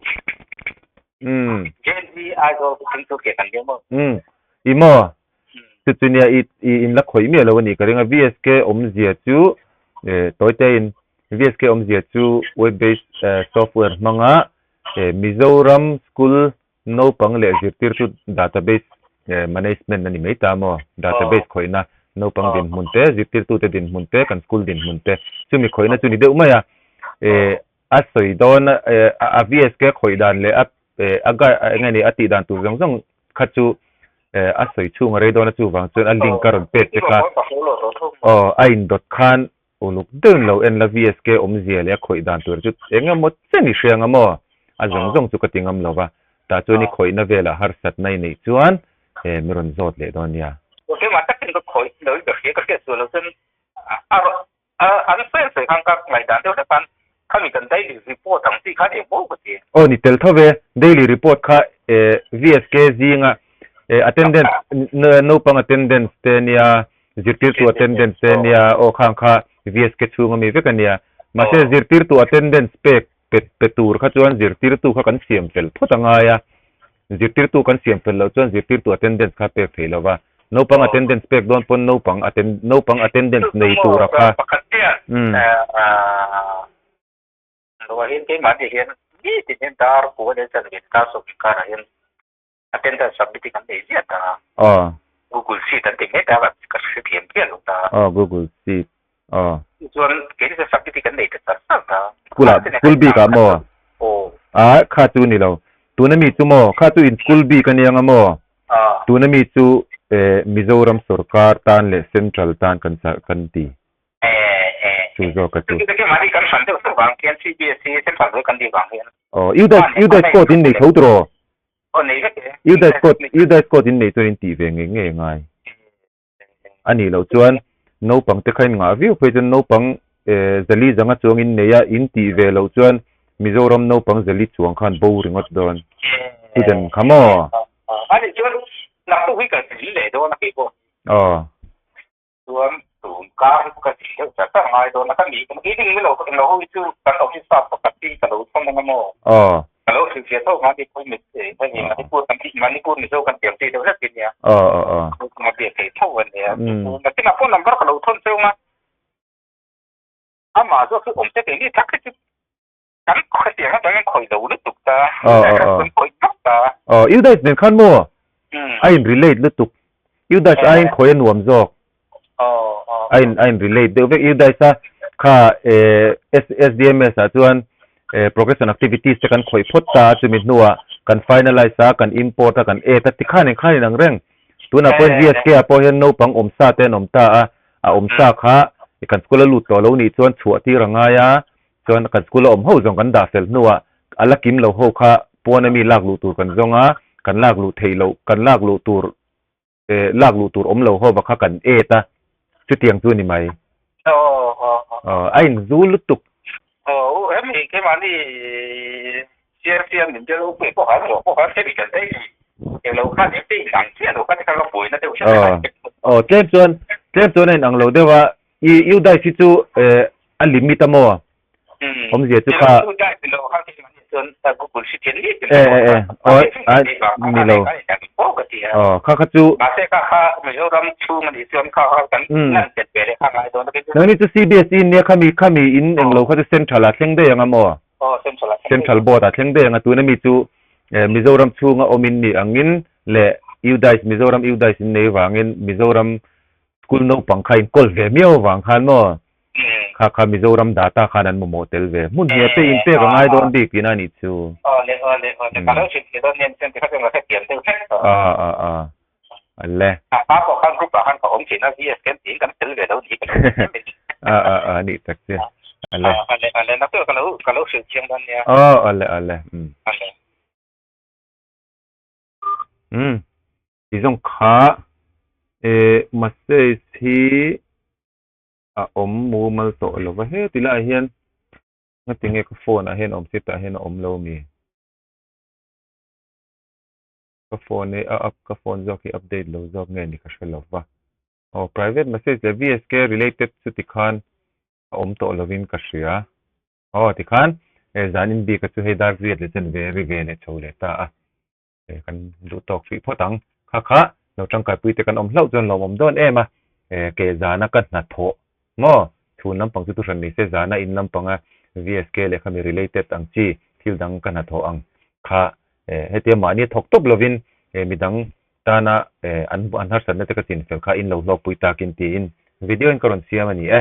JNV Aizawl thing chu ke kan liam mo. I mo. Chu chu nia i i in la khawih miah lo a ni ka ring a VSK awmzia chu eh tawi te in VSK awmzia chu web based eh software hmanga eh Mizoram school naupang leh zirtirtu database eh management a ni mai ta maw database khawihna Naupang dinhmun te, zirtirtute dinhmun te, kan school dinhmun te chumi khawihna chu ni deuh mai a. Eh a sawi dawn a eh a VSK khawih dan leh a eh a guide eng nge ni a tih dan tur zawng zawng kha chu eh a sawi chhung a rei dawn a chuvang chuan a link a rawn pek che kha aw a indawt khan uluk deuhin lo en la VSK awmzia leh a khawih dan tur chu eng emaw chen i hria anga maw a zawng zawng chu ka ti ngam lo va tah chuan i khawihna velah harsatna i neih chuan eh mi rawn zawt leh dawn nia. Keimah takin ka khawih lo i ka hria ka hriat sual lo chuan a an sawi sawi khan ka ngaihdan deuh hlek khan khami kan daily report ang chi khan eng maw ka ti. Aw ni tel tho ve, daily report kha eh VSK zinga eh attendance naupang attendance te nia zirtirtu attendance te nia aw khang kha VSK chhunga mi vek a nia. Mahse zirtirtu attendance pek pe pe tur kha chuan zirtirtu kha kan siam fel phawt a ngai a, zirtirtu kan siam fel loh chuan zirtirtu attendance kha pek thei lo va, naupang attendance pek dawn pawn naupang atten naupang attendance nei tura kha. Pakhat chiah lo ah hian keimahni hian nitin hian dar kua leh chanve dar sawm inkarah hian attendance submit hi kan nei ziah ta a. Aw. Google Sheet an ti mai ta a, ka hre thiam chiah lo ta a. Aw, Google Sheet. Aw. Chuan keini chuan submit hi kan nei ta char char ta. School ah, school bik ah maw? Aw. Ah, kha chu ni lo. Tuna mi chu maw? Kha chu in school bik a nia nga maw? Ah. Tuna mi chu eh Mizoram sorkar tan leh central tan kan kan ti. Eh eh. Chu zawk a chu. Chu keimahni kan hran deuh deuh vang khian CBSE central ve kan tih vang hian. Aw, UDISE UDISE code in nei tho tawh. Aw nei vek e. UDISE code UDISE code in nei chuan in tih ve ngei ngei a ngai. A nih loh chuan naupang te kha in ngah viau phei chuan naupang eh zali zanga chuang in nei a, in tih ve loh chuan Mizoram naupang zali chuang khan bo ringawt dawn. Student kha maw? A nih chuan naktuk hi kan zin leh dawn a keipawh. Aw. Chuan tun kar hi chu ka zin deuh char char ngai dawn a, ka mi ka evening ni lo ka englo ho hi chu kan office staff pakhat hi ka lo chhawm ang a maw? Aw. Ka lo hrilhfiah tho ang a, ti pawh mit hei Manipur kan tih Manipur Mizo kan tiam tih deuh hlek hi nia. Aw aw aw. Ka biak thei tho a nia. Nakinah phone number ka lo thawn cheu ang a, amah zawk hi awm se keini tak hi chu kan khawtiang atangin khawih lo lutuk ta. Aw aw aw. Kan khawih tlat ta. Aw UDISE nen khan maw? A in relate lutuk. UDISE aiin khawih a nuam zawk. Aw aw. A in a in relate deuh vek UDISE a kha eh SDMS ah chuan eh progression activities te kan khawih phawt ta a chumi hnuah kan finalize a kan import a kan add a tikhan engkhan inang reng. Tunah pawhin VSK ah pawh hian naupang awm sa te an awm ta a, a awm sa kha kan school a lut tawh lo nih chuan chhuah tir a ngai a, Chuan kan school a awm ho zawng kan dah fel hnuah a la kim lo ho kha pawn ami lak luh tur kan zawng a, kan lak luh theih loh, kan lak luh tur eh lak luh tur awm lo ho va kha kan et a, chutiang chu a ni mai. Aw a inzu lutuk. Aw hemi keimahni CRC min bial lo pui pawh khan ruah pawh khan hemi kan daih eng lo khan eng te inang chiah lo kha te kha ka buaina deuh hret a. Aw tlem chuan tlem chuan a inang lo deuh a, I UDISE hi chu a limit a maw? Awmzia chu kha. E e e aw a ni lo. Aw kha kha chu. Nangni chu CBSE nia khami khami in englo kha chu central ah thleng daih ang a maw? Central board ah thleng daih ang a tuna mi chu Mizoram chhunga awm in nih angin leh UDISE Mizoram UDISE in nei vangin Mizoram School naupang kha in kawl ve miau avang khan maw kha kha Mizoram data khan an mamawh tel ve. Hmun hniah te in pek a ngai dawn bik tihna a nih chu. Aw le aw le aw le ka lo hrilh thei dawn nen chuan tikha chuan ka hrethiam deuh hlek tawh. A a a a le. A hma pawh khan group ah khan ka awm thin a VS ken tiin kan tel ve lo ni ka lo hre mai. A a a nih tak che. A le. A le a le naktuk ka lo ka lo hrilh chiang dawn nia. Aw a le a le um. A le. Um. Ti zawng kha eh message hi a awm mumal tawh lo va heti laiah hian ngatinge ka phone ah hian a awm si tah hian a awm lo ami ka phone hi a up ka phone zawk hi update lo zawk nge ni ka hre lo va aw private message leh VSK related chu tikhan a awm tawh lovin ka hria. Aw tikhan eh zan in bik a chu hei dar riat leh chen ve ri ve leh chho leh ta a. Eh kan duh tawk hrih phawt ang. Kha kha lo tangkaipui te kan awm hlauh chuan lawmawm dawn em a. Eh ke zana ka hnathawh maw chhun lampang chu tuhran ni se zana in lampanga VSK leh khami related ang chi thil dang ka hnathawh ang kha eh hetia mahni a thawk tawp lovin eh midang. tana an an harsatna te ka chinfel kha in lo hlawkpui takin tiin video in ka rawn siam a ni e.